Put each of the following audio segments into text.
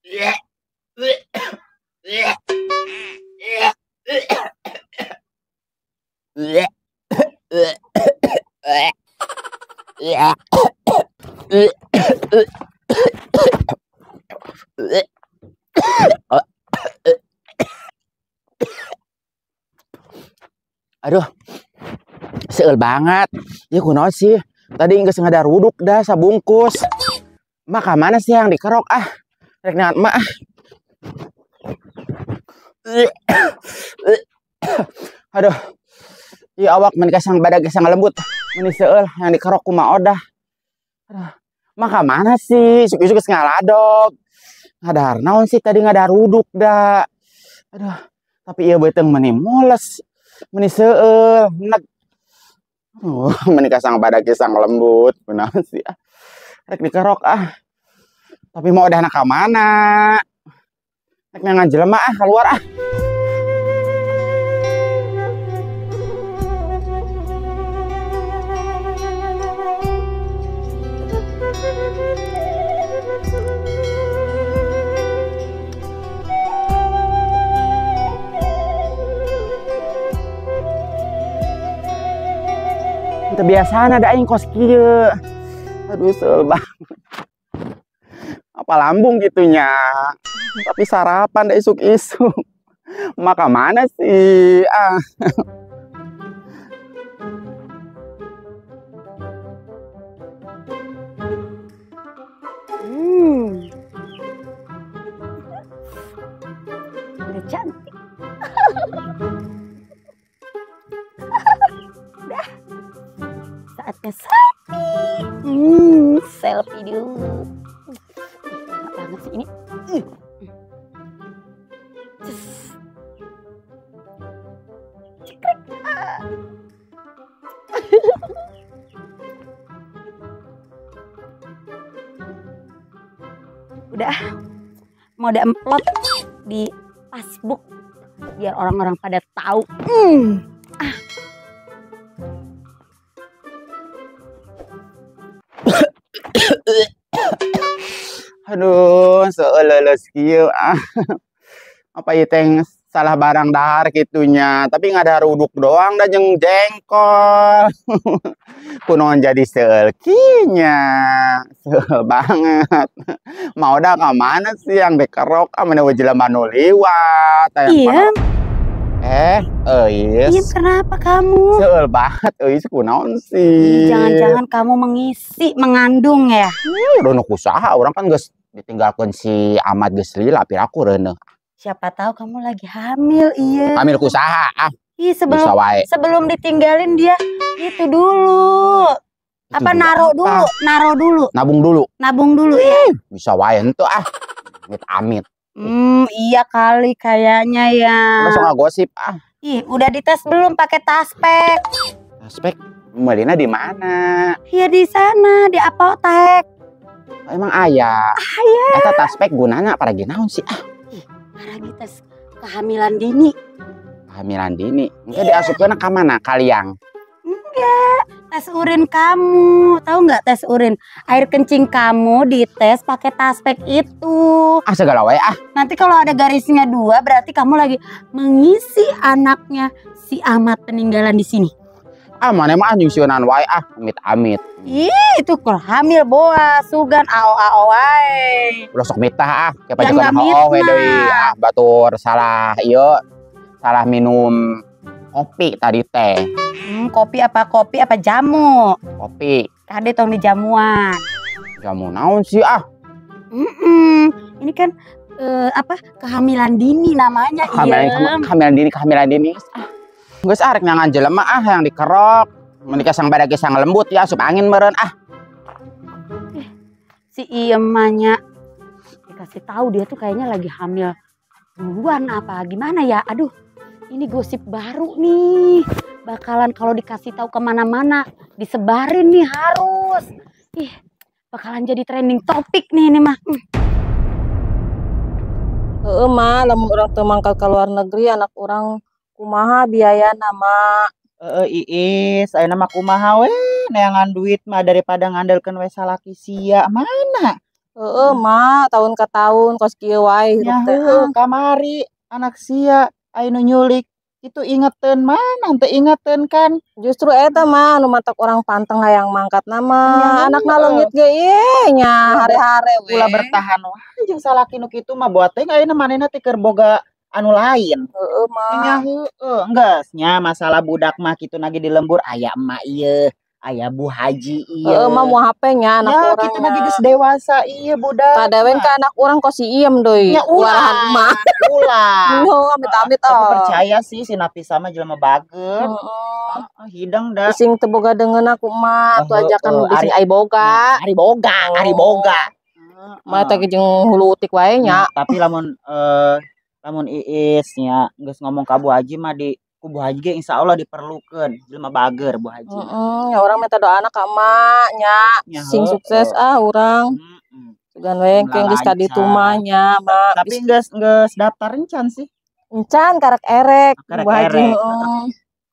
Aduh, seueul banget. Ya kunaon sih? Tadi geus ngadaruduk dah sabungkus. Mak ka mana sih yang dikerok ah? Rek neangan emak ah. Aduh. Ieu awak meni kasang badag kasang lembut. Meni seueul yang dikerok ku Mak Odah. Aduh, mak ka mana sih? Isuk-isuk geus ngaladog. Ngadahar naon sih tadi ngadaruduk dah. Aduh, tapi ieu beuteung meni moles. Meni seueul, neg. Oh, meni kasang badag kasang lembut. Kunaon sih ah? Rek dikerok ah. Tapi mau udah ka mana? Rek neangan jelema ah keluar ah. Kebiasaan ada aing kos kieu. Aduh, seueul banget. Apa lambung gitunya. Tapi sarapan dah isuk-isuk. Maka mana sih? Ah. Udah cantik. Udah. Saatnya selfie. Selfie dulu. Enak banget sih ini. Cekrek. Udah, mau diemplot di Facebook biar orang-orang pada tahu. Aduh, seuleuleuh kieu ah. Apa ieu teh salah barang dahar kitunya, tapi ngadaruduk doang da jeung jengkol. Kunaon jadi seueul kieu nya. Seueul banget. Mau dah ka mana sih yang dikerok ah meni jelema nu liwat. Iya. Euis. Iya, kenapa kamu? Seueul banget euis kunaon sih? Jangan-jangan kamu mengisi, mengandung ya? Reuneuh usaha, orang kan geus ditinggalkeun si Ahmad geus lila piraku reuneuh. Siapa tahu kamu lagi hamil, iya. Hamil ku saha ah. Ih, sebelum ditinggalin dia itu dulu. Itu apa naro dulu, naro dulu. Nabung dulu. Nabung dulu ya. Bisa wae henteu ah. Amit-amit. Iya kali kayaknya ya. Langsung ngagosip ah. Ih, udah dites belum pakai taspek? Taspek melina di mana? Iya di sana, di apotek. Oh, emang aya. Aya. Eta taspek gunana paragi naon sih ah? Ih, paragi tes kehamilan dini. Kehamilan dini. Engke diasupkeun ka mana? Kaliang. Enggak, tes urin kamu. Tahu nggak tes urin? Air kencing kamu dites pakai taspek itu. Ah, segala wae ah. Nanti kalau ada garisnya 2 berarti kamu lagi mengisi anaknya si Ahmad peninggalan di sini. Ah, mana mah anjing sieunan wae ah, amit-amit. Ih, itu kalau hamil boa, sugan ao-ao wae. Ulah sok mitah ah, kayak pajakan hooh we deui. Ah, batur salah ieu. Salah minum kopi tadi teh. Kopi apa jamu? Kopi. Kade tong di jamuan. Jamu naon sih ah? Ini kan apa kehamilan dini namanya. Kehamilan dini. Ah. Geus arek nyangan jelema ah yang dikerok. Menikah sang badag sang lembut ya asup angin meureun ah. Si Iyemanya dikasih tahu dia tuh kayaknya lagi hamil duluan apa gimana ya? Aduh, ini gosip baru nih. Bakalan kalau dikasih tahu kemana-mana disebarin nih harus. Ih, bakalan jadi trending topik nih ini mah. Heeh mah, lamun urang teu mangkat ka luar negeri anak urang kumaha biayana mah. Heeh Iis, ayeuna mah kumaha we neangan duit mah daripada ngandelkeun we salaki sia mana. Heeh, Ma, tahun ka tahun kos kieu wae hirup teh. Kamari anak sia aya nu nyulik itu ingeteun mana teu ingeteun kan. Justru eta mah nu matak orang panteng hayang mangkat nama anakna leungit ge ieu nya hare-hare we. Ulah bertahan wae jeung salaki nu kitu mah buat teh ayeuna manehna teh keur boga anu lain. Heeh, Ma. Nya heueuh, enggeus nya masalah budak mah kitu nage di lembur aya emak ieu, aya Bu Haji ieu. Heeh, mah moal HP nya anak ya, urang. Kitu nage geus dewasa ieu budak. Kadawen ka anak urang kos si iem deui. Nya ulah. Emak. Ulah. No, amit-amit Tapi oh. percaya sih si Nafisa mah jelema bager. Heeh. Hidang da. Sing teu boga deungeun aku mah, atuh ajakan bising ai boga. Ari boga, ari boga. Mah teh jeung hulu utik wae nya. Tapi lamun lamun Iis nya geus ngomong ka Bu Haji mah di ku Bu Haji ge insyaallah diperlukeun jelema bager Bu Haji. Heeh, ya urang minta doana ka emak nya. Sing sukses ah urang. Sugan we engke geus ka ditu mah nya, Mak. Tapi geus daftar encan sih. Encan karek erek Karek Bu Haji. Erek.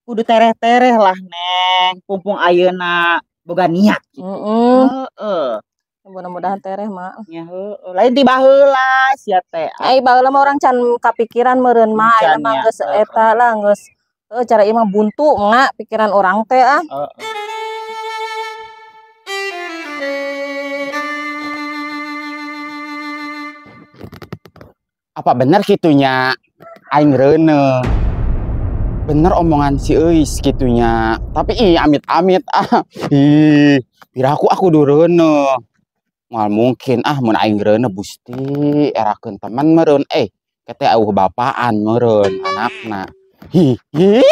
Kudu tereh-tereh lah Neng, pumpung ayeuna boga niat gitu. Heeh. Mudah-mudahan tereh, Mak. Nya heueuh, lain ti baheula sia teh. Ai baheula mah urang can kapikiran meureun mah, ayeuna mah geus eta lah geus cara ieu mah buntu nga pikiran urang teh ah. Apa bener kitunya aing reuneuh? Bener omongan si Euis kitunya. Tapi ih amit-amit ah. Ih, piraku aku dureuneuh. Moal mungkin ah mun aing reuneuh Gusti erakeun teman meureun kete eueuh bapaan meureun anakna. Hi hi.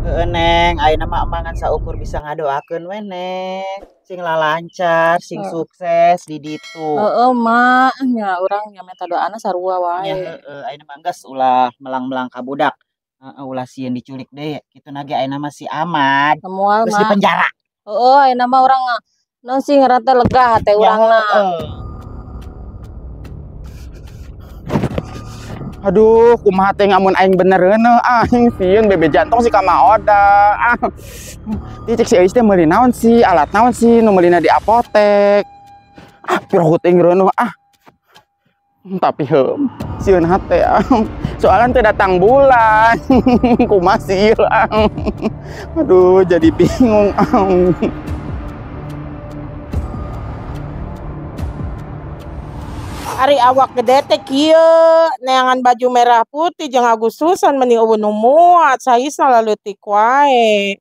Heeh Neng, ayeuna mah emangan saukur bisa ngadoakeun we Neng. Sing lalancar, sing sukses di ditu. Heeh, Mak, nya urang nya minta doana sarua wae. Nya heeh, ayeuna mah geus ulah melang-melang ka budak. Heeh, ulah sieun diculik deui. Kitu na ge ayeuna mah si Ahmad. Moal, geus di penjara. Heeh, ayeuna mah urang naon sih ngaran teh lega hate urangna. Aduh, kumaha teh ngamun aing bener reuneuh aing sieun bebe jantung si ka Maoda. Ah. Cek si Euis teh meuli naon sih, alat naon sih nu meulina di apotek. Ah, piraku teh reuneuh ah. Tapi heuh, sieun hate ah. Soalan teh datang bulan. Kumaha sih ieu ah. Aduh, jadi bingung ah. Ari awak gede teh kieu neangan baju merah putih jeung Agustusan meni eueuh nu muat saisna laleutik wae.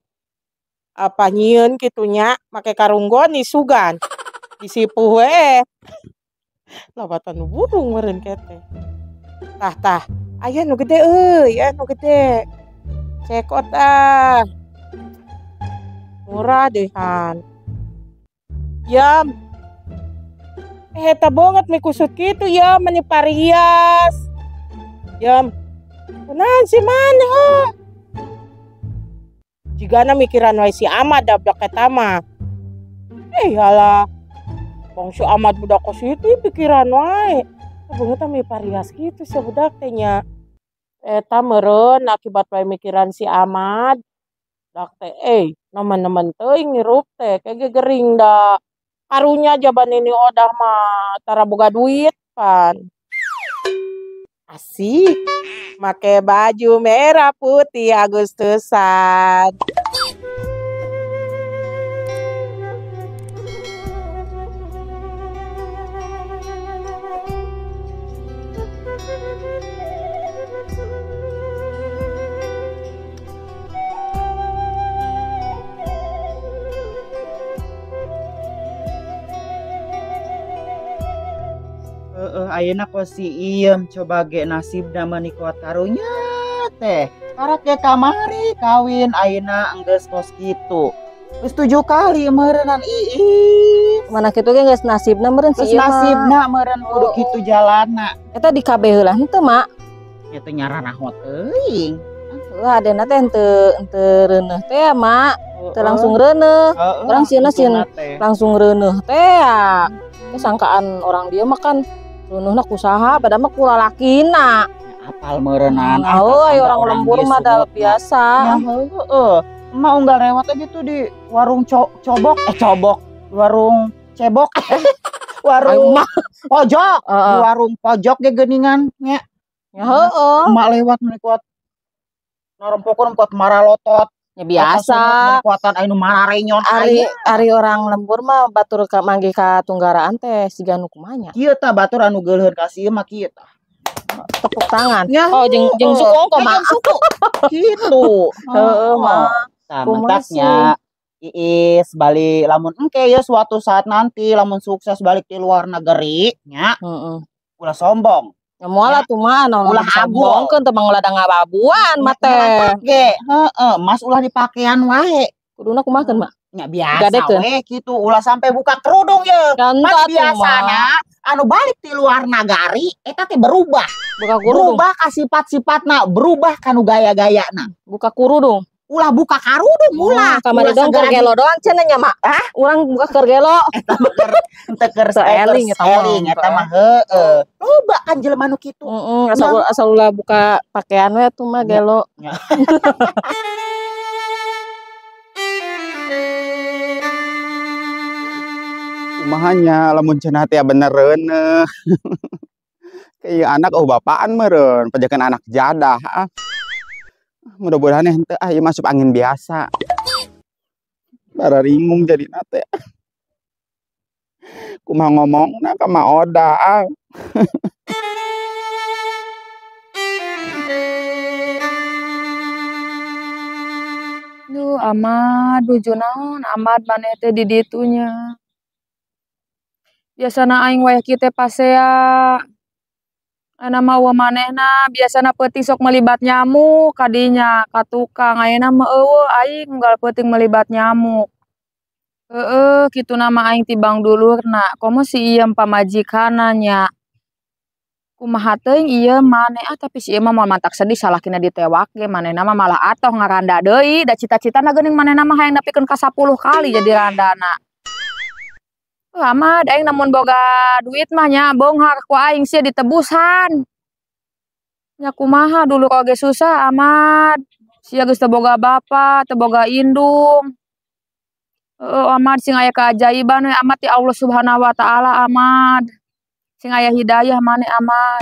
Apa nyieun kitu nya make karung goni sugan disipuh we. Lobatan burung meureun kete. Tah tah aya nu gede euy, aya nu gede. Cekot ah. Murah deh han. Yam. Eta banget mi kusut kitu ya meni parias. Yam. Kunaon si maneh oh. Jigana mikiran wae si Ahmad dablek eta mah. Halah. Bang si Ahmad budak kos itu pikiran wae. Banget mi parias kitu si budak teh nya. Eta meureun akibat wae mikiran si Ahmad. Dak teh nemen-nemen teuing ngirup teh kayak gering da. Karunya jaban ini odah mah tara boga duit pan. Asik. Make baju merah putih Agustusan. Ayeuna kos si Iem coba ge nasibna meuni kuat karunya teh. Karak ge kamari kawin ayeuna enggeus kos kitu. Geus 7 kali meureunnan Iis. Mana kitu ge geus nasibna meureun si Geus Iem mah. nasibna meureun kudu kitu jalana. Eta di KB heula henteu, Mak. Eta nyararahot teuing. Heuh, adena teh henteu reuneuh teh, Mak. Teu langsung reuneuh. Urang sieunna sieun langsung reuneuh teh. Teh sangkaan orang dia mah kan reunuhna kusaha padahal mah ku lalakina. Apal meureunnan. Oh, ayo orang lembur mah da biasa. Ya heueuh. Emak unggal rewat aja tuh di warung cobok, cobok, warung Cebok. Warung pojok, di warung pojok ge geuningan nya. Heeh. Emak lewat meuni kuat narempokeun kuat maralotot. Ya biasa. Kuatan anu mararenyon. Ari orang lembur mah batur ka manggih ka tunggaraan teh siga nu kumaha nya. Kieu tah batur anu geuleuheun ka si ieu mah kieu tah. Tepuk tangan. Ya, oh jeung suku ongko mah. Suku. Kitu. Heeh mah. Tah mentaknya Iis balik lamun engke ya suatu saat nanti lamun sukses balik di luar negeri nya. Heeh. Ulah sombong. Ya moal atuh mah naon ulah sombongkeun teh mah ulah da ngababuan mah teh. Ge, heeh, mas ulah dipakean wae. Kuduna kumahakeun mah? Nya biasa we kitu, ulah sampai buka kerudung ye. Pan biasana anu balik di luar nagari eta teh berubah. Buka kerudung. Berubah ka sifat-sifatna, berubah kanu gaya-gayana. Buka kerudung. Ulah buka karudung ulah. Kamari dong keur gelo doang cenah nya mah. Hah? Urang buka keur gelo. Eta mah keur teu keur eling eta mah heeh. Loba kan jelema nu kitu. Heeh, asal ulah buka pakaian we atuh mah gelo. Kumaha nya lamun cenah teh bener reuneuh. Kayak anak oh bapaan meureun, pajakan anak jadah ah. Mudah-mudahan henteu ah ieu masuk angin biasa. Bararingung jadi nate. Kumaha ngomongna ka Ma Oda ah. Duh Ahmad, nuju naon Ahmad maneh teh di ditu nya. Biasana aing wayah kieu teh pasea. Ayeuna mah eueuh manehna biasana peuting sok melibat nyamuk kadinya ka tukang ayeuna mah eueuh aing unggal peuting melibat nyamuk. Heeh kituna mah aing tibang dulurna komo si ieu pamajikanna nya. Kumaha teuing ieu maneh ah tapi si ieu mah moal mantak sedih salakina ditewak ge manehna mah malah atoh ngaranda deui da cita-citana geuning manehna mah hayang nepikeun ka 10 kali jadi randana. Lama aing namun boga duit mah nya beunghar ku aing sia ditebusan. Nya kumaha dulu oge susah Ahmad. Sia geus teu boga bapa, teu boga indung. Heeh Ahmad sing aya keajaiban we Ahmad ti Allah Subhanahu wa taala Ahmad. Sing aya hidayah maneh Ahmad.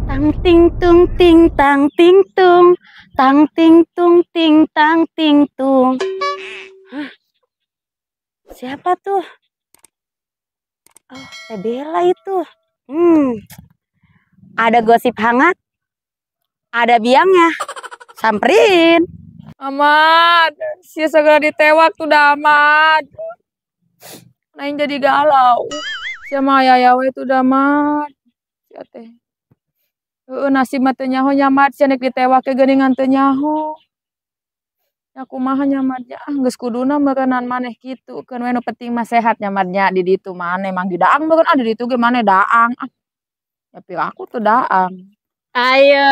Tang ting tung ting tang ting tung, tang ting tung ting tang ting tung. Hah? Siapa tuh? Oh, Teh Bella itu. Ada gosip hangat. Ada biangnya. Samperin. Ahmad, sia segera ditewak tuh dah Ahmad. Aing jadi galau. Sia mah aya we tuh dah Ahmad. Sia teh. Heueuh nasib mah teu nyaho nya Ahmad, sia nek ditewak ge geuningan teu nyaho. Ya kumaha nya Mad nya ah geus kuduna meureunnan maneh kitu keun we nu penting mah sehat nya Mad nya di ditu maneh manggi daang meureun ah di ditu ge maneh daang ah. Ya piraku teu daang. Ayo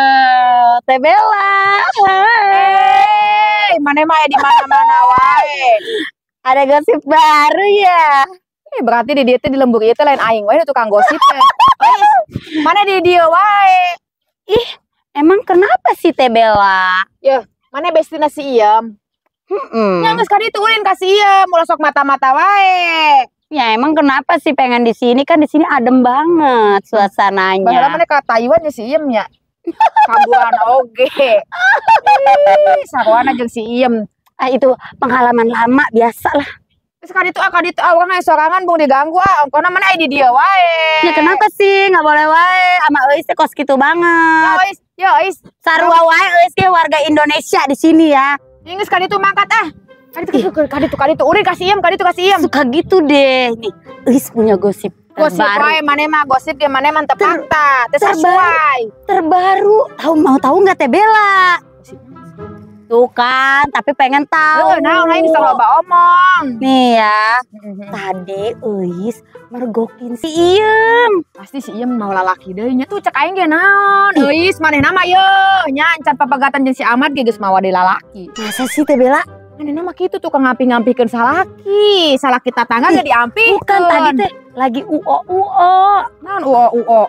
Teh Bella. Hei, maneh mah aya di mana-mana wae. Ada gosip baru ya. Berarti di dieu teh di lembur ieu teh lain aing wae tukang gosip teh. Maneh di dieu wae. Ih, emang kenapa sih Teh Bella? Yeuh. Mana bestina si Iem? Ya geus kaditu ulin ka si Iem, ulah sok mata-mata wae. Ya emang kenapa sih pengen di sini? Kan di sini adem banget suasananya. Baheula mana ka Taiwan ya si Iem nya. Kabuan oge. Ih, sarwana jeung si Iem. Ah itu pengalaman lama biasa lah. Terus kaditu ah urang aya sorangan bung diganggu ah. Ongkona mana aya di dieu wae. Ya kenapa sih nggak boleh wae sama euis teh kos kitu banget. Ya euis, ya euis. Sarua wae euis ge warga Indonesia di sini ya. Geus kaditu mangkat ah. Kaditu ulin kasih Iem, kaditu kasih Iem. Suka gitu deh. Nih, euis punya gosip Gosip wae maneh mah gosip ge maneh mah teu fakta, teu sesuai. Terbaru. Tahu mau tahu nggak Teh Bella? Tuh kan, tapi pengen tahu. Nah, lain bisa loba omong. Nih ya, tadi Euis mergokin si Iem. Pasti si Iem mau lalaki deui nya tuh cek aing ge naon. Euis manehna mah yeuh nya encan papegatan jeung si Ahmad ge geus mawa deui lalaki. Masa sih Teh Bella? Manehna mah kitu tukang ngampih-ngampihkeun salaki. Salaki tatangga ge diampihkeun. Bukan tadi teh lagi uo-uo. Naon uo-uo?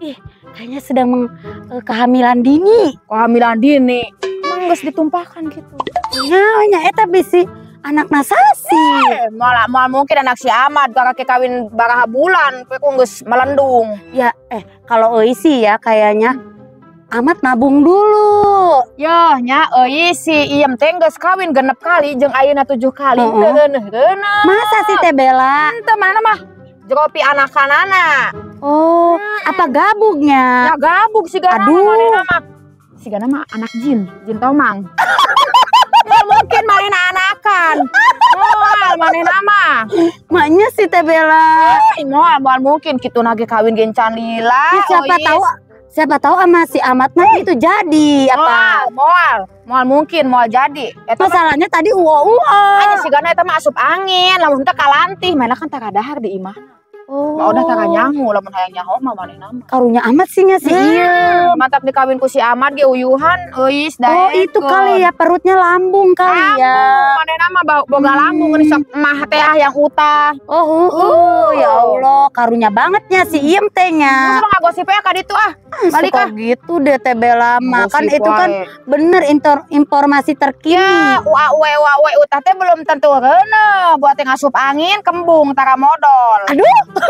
Ih, kayaknya sedang kehamilan dini. Kehamilan dini. Emang geus ditumpahkan gitu. Nya nya eta bisi Anak nasasi. Moal mungkin anak si Ahmad karek kawin baraha bulan, poe ku geus melendung. Ya, kalau euy sih ya kayaknya Ahmad nabung dulu. Yah, nya euy si Iem teh geus kawin 6 kali jeung ayeuna 7 kali. Teu reuneuh-reuneuh. Masa sih Teh Bella? Henteu mana mah jeropi anakanana. Oh, apa gabugnya? Ya gabug sigana. Aduh. Manehna mah. Sigana mah anak jin, jin tomang. Moal mungkin manehna anakan. Moal manehna mah. Maknya si Teh Bella. Moal mungkin kitu nage kawin ge can lila. Ya, siapa tahu. Siapa tahu sama si Ahmad mah itu jadi apa? Moal mungkin moal jadi. Eta masalahnya tadi uo. Hanya sigana eta mah asup angin, lamun teh kalantih, mana kan tara dahar di imah. Oh. Udah tara nyangu lamun hayang nyaho mah manehna mah. Karunya amat sih nya si ieu. Mantap dikawin ku si Ahmad ge uyuhan euis daekeun. Oh, itu kali ya perutnya lambung kali ya. Manehna mah boga lambung geus sok mah teh yang utah. Oh, ya Allah, karunya bangetnya si Iem teh nya. Terus ngagosip ya ka ditu ah. Balik ah. Gitu deh Teh Bella mah. Kan itu kan bener informasi terkini. Ya, ua ue ua ue utah teh belum tentu reuneuh buat ngasup angin kembung tara modol. Aduh.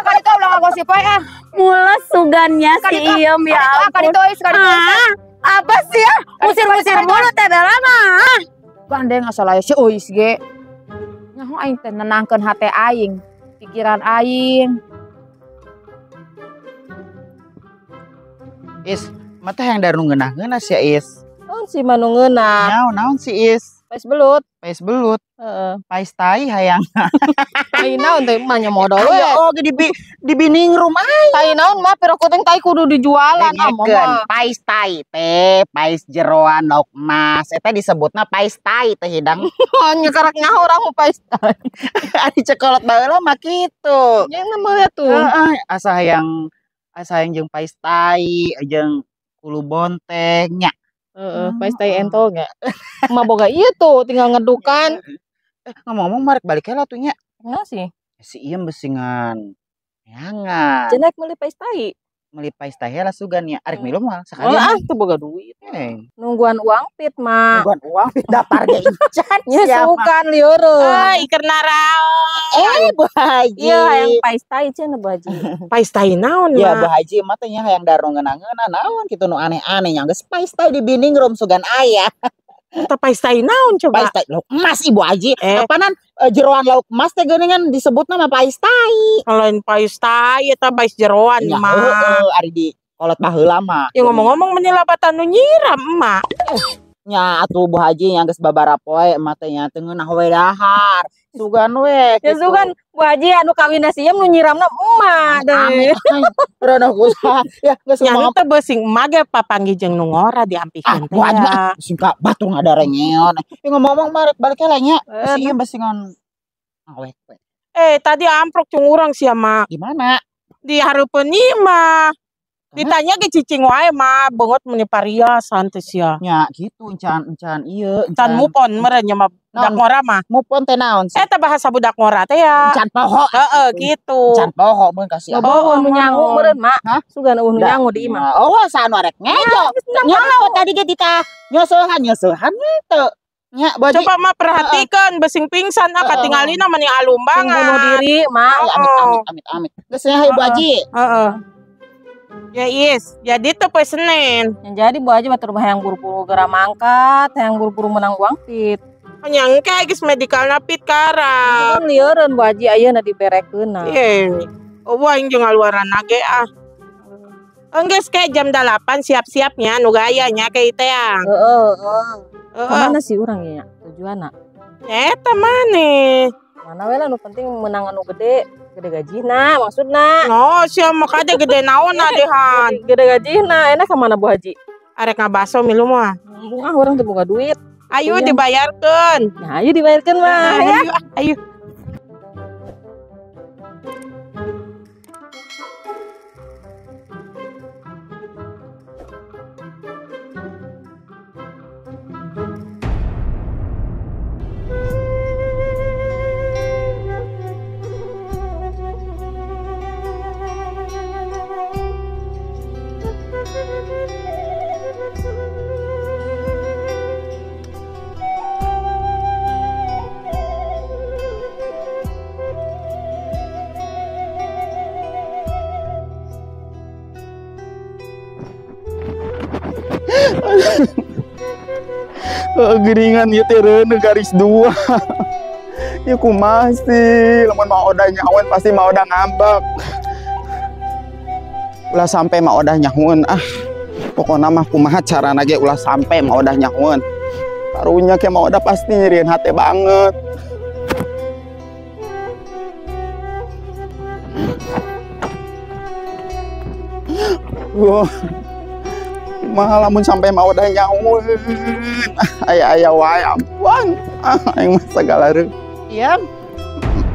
Kali itu ulah ngagosip wae ah. Mules sugannya si Iem ya. Apa sih ya? Musir-musir mulu Teh Bella mah. Gandeng asal aya si Ois ge. Nyaho aing teh nenangkeun hate aing, pikiran aing. Is, mata yang darnu ngeunah-ngeunah sia Is. Naon sih mah nu ngeunah? Naon si Is? Pais belut. Pais belut. Heeh. Pais tai hayang. Tai naon teh mah nya modal we. Oh, di bining rumah. Tai naon mah pira kuting tai kudu dijualan ah mah. Pais tai teh, pais jeroan lauk emas. Eta disebutna pais tai teh hidang. Nya karak nyaho urang mah pais tai. Ari cekolot baheula mah kitu. Nya mah tuh. Heeh, asa hayang jeung pais tai jeung kulu bonteng nya. Heeh, pais tai entol nya. Mah boga ieu tuh tinggal ngedukan. Ngomong-ngomong marek balik heula tuh nya. Enggak sih. Si Iem besingan. Neangan. Cenah meuli pais tai. Meuli pais tai heula sugan nya. Arek milu mah sakalian. Ah, teu boga duit. Nungguan uang pit mah. Nungguan uang pit daftar ge encan. Nya sukan lieureun. Euy, keur naraon. Bu Haji. Iya, hayang pais tai cenah Bu Haji. Pais tai naon mah? Ya Bu Haji mah teh nya hayang darung ngeunah-ngeunah naon kitu nu aneh-aneh nya geus pais tai di bining room sugan aya. Eta pais tai naon coba? Pais tai lauk emas Ibu Haji. Apanan jeroan lauk emas teh geuningan disebutna mah pais tai. Lain pais tai eta pais jeroan mah. Heeh, ari di kolot baheula mah. Ya ngomong-ngomong meni labatan nu nyiram emak. Nya atuh Bu Haji nya geus babara poe emak teh nya teu ngeunah we dahar. Sugan we. Ya sugan Bu Haji anu kawin si Iem nu nyiramna emak deh. Reuneuh kusaha. Ya geus nya teh beusing emak ge papanggih jeung nu ngora diampihkeun teh. Bu Haji mah sing ka batur ngadarengeon. Ya ngomong-ngomong marek balik heula nya. Si Iem besingan awek we. Tadi amprok cung urang sia mah. Di mana? Di hareupeun imah. Ditanya ge cicing wae mah beungeut meuni pariasan teh sia. Nya kitu encan ieu encan mupon meureun nya mah budak ngora mah. Mupon teh naon sih? Eta bahasa budak ngora teh ya. Encan poho. Heeh kitu. Encan poho mun kasih. Eueuh nu nyangu meureun mak. Sugan eueuh nu nyangu di imah. Oh, asa anu arek ngejo. Nyaho tadi ge ditah nyosohan teu. Nya Bu Haji. Coba mah perhatikan besing pingsan ah katingalina meni alum banget. Bunuh diri mak. Amit. Geus nya hayu Bu Haji. Heeh. Ya is, jadi tuh poe Senin. Yang jadi Bu Haji batur mah hayang buru-buru geura mangkat, hayang buru-buru menang uang pit. Nyangka geus medikalna pit karang. Kan lieureun Bu Haji ayeuna diberekeunna. Ye. Eueuh aing jeung ngaluaran ge ah. Enggeus ke jam 8 siap-siapnya nu gaya nya ke teh. Heeh, heeh. Kamana sih urang nya tujuanna? Eta maneh. Mana we lah nu penting menang anu gede. Gede gajina maksudna. Oh, sia mah kade gede naonna dehan. Gede gajina, enak ka mana Bu Haji? Arek ngabaso milu mah. Mumpung ah urang teu boga duit. Ayo dibayarkeun. Nah, ayo dibayarkeun mah. Ayo, ayo. Geringan ieu teh reuneuh garis 2. Ieu kumaha sih? Lamun Mak Odah nyahoan pasti Mak Odah ngambek. Ulah sampai Mak Odah nyahoan ah. Pokona mah kumaha carana ge ulah sampai Mak Odah nyahoan. Karunya ke Mak Odah pasti nyerieun hate banget. Wah. Kumaha lamun sampai Mak Odah nyahoan. Aya-aya wae ampun. Ah, aing mah sagala reuh. Iya.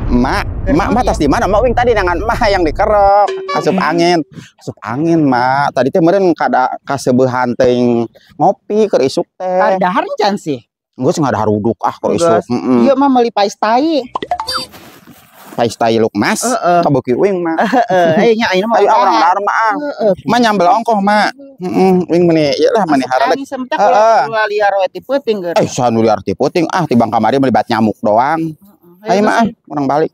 Mak, mak tas di mana? Mak wing tadi dengan emak yang dikerok, asup angin. Asup angin, Mak. Tadi teh meureun kada kaseubehan teuing ngopi keur isuk teh. Dahar can sih. Geus ngadahar uduk ah keur isuk. Heeh. Ieu mah meuli pais tai. Pais tai lukmas. Kabeuki uing, Mak. Heeh, nya ayeuna mah. Ayo urang dahar mah ah. Mak nyambel ongkoh, Mak. Heeh, wing meuni ieu lah meuni hareup. Heeh. Liar we ti peuting geus. Eh, saha nu liar ti peuting ah tibang kamari meuli bat nyamuk doang. Ayo Mak, urang balik.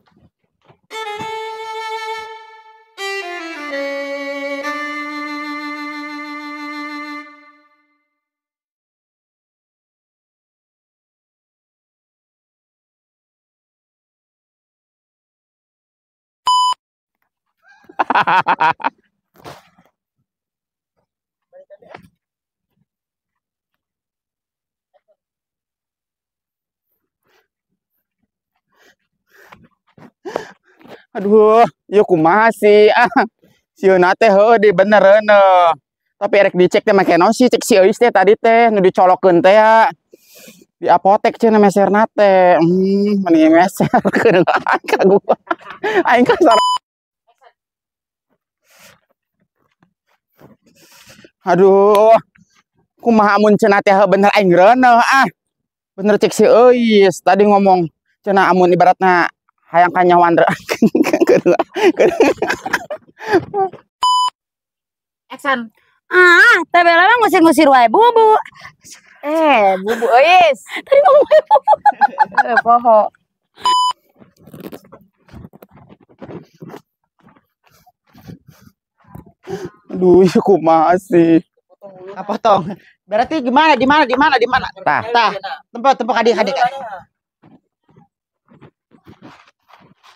Aduh, ieu kumaha sih? Ah, sieuna teh heueuh di bener reuneuh. Tapi erek dicek teh make naon sih cek si Euis teh tadi teh nu dicolokeun teh ya. Di apotek cenah meserna teh. Mending meser ka gua. Aing kasar. Aduh, kumaha amun cenah teh bener aing reuneuh ah. Bener cek si Euis tadi ngomong cenah amun ibaratna hayang kanyawan Action. Ah, teh Bella mah ngusir-ngusir wae bubu. Bubu Euis. Tadi ngomong wae bubu. Poho. Aduh, ya kumaha sih. Apa tong? Berarti gimana? Di mana? Di mana? Di mana? Tah. Tah. Tempat adik-adik.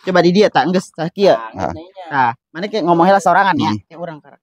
Coba di dia tak geus tah kieu. Tah, mana kayak ngomong heula sorangan ya. Kayak urang karek.